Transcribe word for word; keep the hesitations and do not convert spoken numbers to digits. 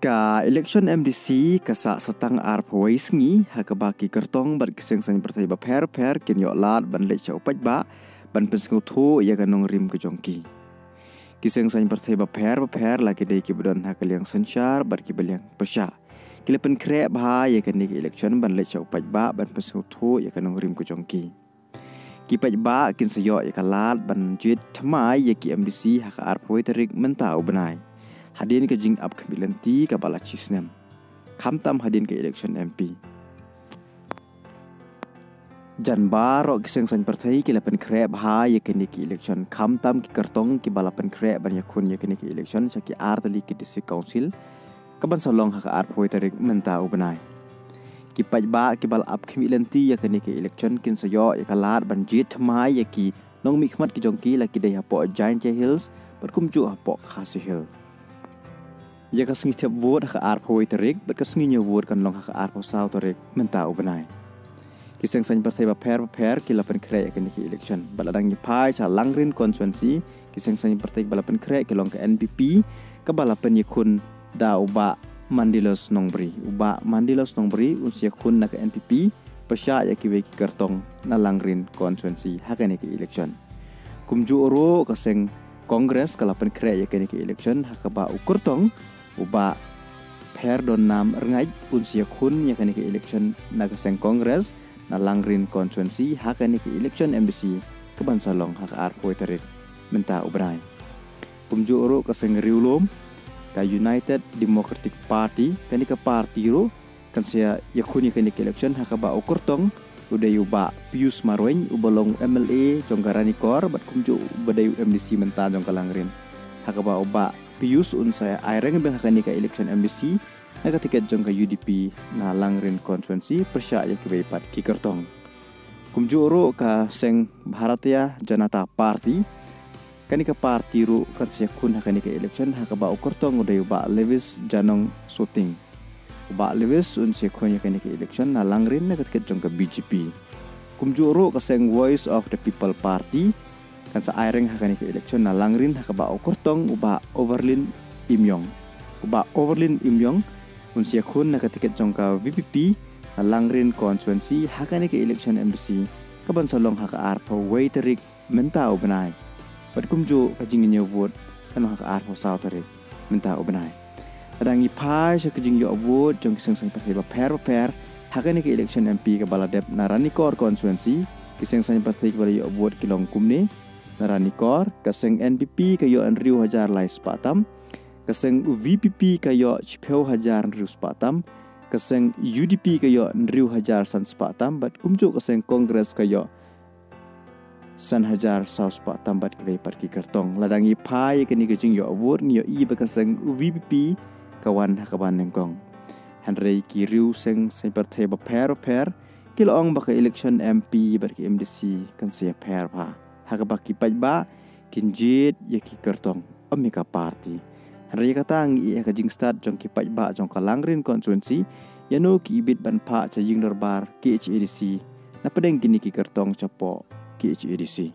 Ka election M D C ka sah satang arphew wei sngi, ha kaba ki kyrtong bad ki seng saiñ pyrthei bapher bapher kin ïoh lad ban leit sha u paidbah ban pynsngewthuh ïa ka nongrim ka jong ki. Ki seng saiñ pyrthei bapher bapher, la ki dei kiba don ha ka liang synshar bad kiba liang pyrshah, ki la pynkhreh bha ïa kane ka election ban leit sha u paidbah ban pynsngewthuh ïa ka nongrim ka jong ki. Ki paidbah kin sa ïoh ïa ka lad ban jied thymmai ïa ki M D C ha ka arphew wei tarik mynta u bnai, hadien ka jingap khmih lynti kaba la shisnem, khamtam hadien ka election M P. Jan baroh ki seng saiñ pyrthei ki la pynkhreh bha ïa kane ka election, khamtam ki kyrtong kiba la pynkhreh ban ïakhun ïa kane ka election sha ki ar tylli ki District Council kaban sa long ha ka arphew wei tarik mynta u bnai. Ki paidbah kiba la ap khmih lynti ïa kane ka election kin sa ïoh ïa ka lad ban jied thymmai ïa ki nongmihkhmat ki jong ki, la ki dei hapoh Jaintia Hills bad kumjuh hapoh Khasi Hills. Ïa ka sngi thep vote ha ka arphew wei tarik bad ka sngi ñiew vote kan long ha ka arphew saw tarik mynta u bnai. Ki seng saiñ pyrthei bapher bapher ki la pynkhreh ïa kane ka election, bad la dang ïa phai sha Langrin constituency, ki seng saiñ pyrthei ba la pynkhreh ki long ka N P P, kaba la pynïakhun da u Bah Mandilos Nongbri. U Bah Mandilos Nongbri un sa ïakhun na ka N P P pyrshah ïa kiwei ki kyrtong na Langrin constituency ha kane ka election. Kumjuh ruh ka seng Congress ka la pynkhreh ïa kane ka election, ha kaba u kyrtong u Bah Pherdonnam Rngait un sa ïakhun ïa kane ka election na ka seng Congress na Langrin constituency ha kane ka election M D C kaban sa long ha ka arphew wei tarik mynta u bnai. Kumjuh ruh ka seng Riewlum, ka United Democratic Party, kane ka party ruh kan sa ïakhun ïa kane ka election, ha kaba u kyrtong u dei u Bah Pius Marwein uba long M L A jong ka Ranikor bad kumjuh uba dei u M D C mynta jong ka Langrin. Ha kaba u Bah Pius un sa ïa aireng biang ha kane ka election M D C na ka tiket jong ka U D P na Langrin constituency pyrshah ïa kiwei pat ki kyrtong. Kumjuh ruh ka seng Bharatiya Janata Party, kane ka party ruh kan sa ïakhun ha kane ka election, ha kaba u kyrtong u dei u Bah Lewis Janong Suting. U Bah Lewis un sa ïakhun ïa kane ka election na Langrin na ka tiket jong ka B J P. Kumjuh ruh ka seng Voice of the People Party kan sa aireng ha kane ka election na Langrin, ha kaba u kyrtong u Bah Overlin Imyong. U Bah Overlin Imyong un sa ïakhun na ka tiket jong ka V P P na Langrin constituency ha kane ka election M D C kaban sa long ha ka arphew wei tarik mynta u bnai. Bad kumjuh ka jingñiew vote kan long ha ka arphew saw tarik mynta u bnai. La dang ïa phai sha ka jingïoh vote jong ki seng saiñ pyrthei bapher bapher ha kane ka election M P kaba la dep na Ranikor constituency. Ki seng saiñ pyrthei kiba la ïoh vote ki long kumne: na Ranikor, ka seng N P P ka ïoh hynriew hajar lai spah tam, ka seng V P P ka ïoh shiphew hajar hynriew spah tam, ka seng U D P ka ïoh hynriew hajar san spah tam, bad kumjuh ka seng Congress ka ïoh san hajar saw spah tam bad kiwei pat ki kyrtong. La dang ïa phai ïa kane ka jingïoh vote, ngi ïohi ba ka seng V P P ka wan ha kaba nyngkong. Hynrei ki riew seng saiñ pyrthei bapher bapher ki la ong ba ka election M P bad ka M D C kan sa ïapher bha, ha kaba ki paidbah kin jied ïa ki kyrtong, ym ïa ka party. Hynrei ïa kata ngi ïohi ha ka jingstad jong ki paidbah jong ka Langrin constituency, ïano ki ibit ban phah sha ïing dorbar K H A D C na pdeng kine ki kyrtong shapoh K H A D C.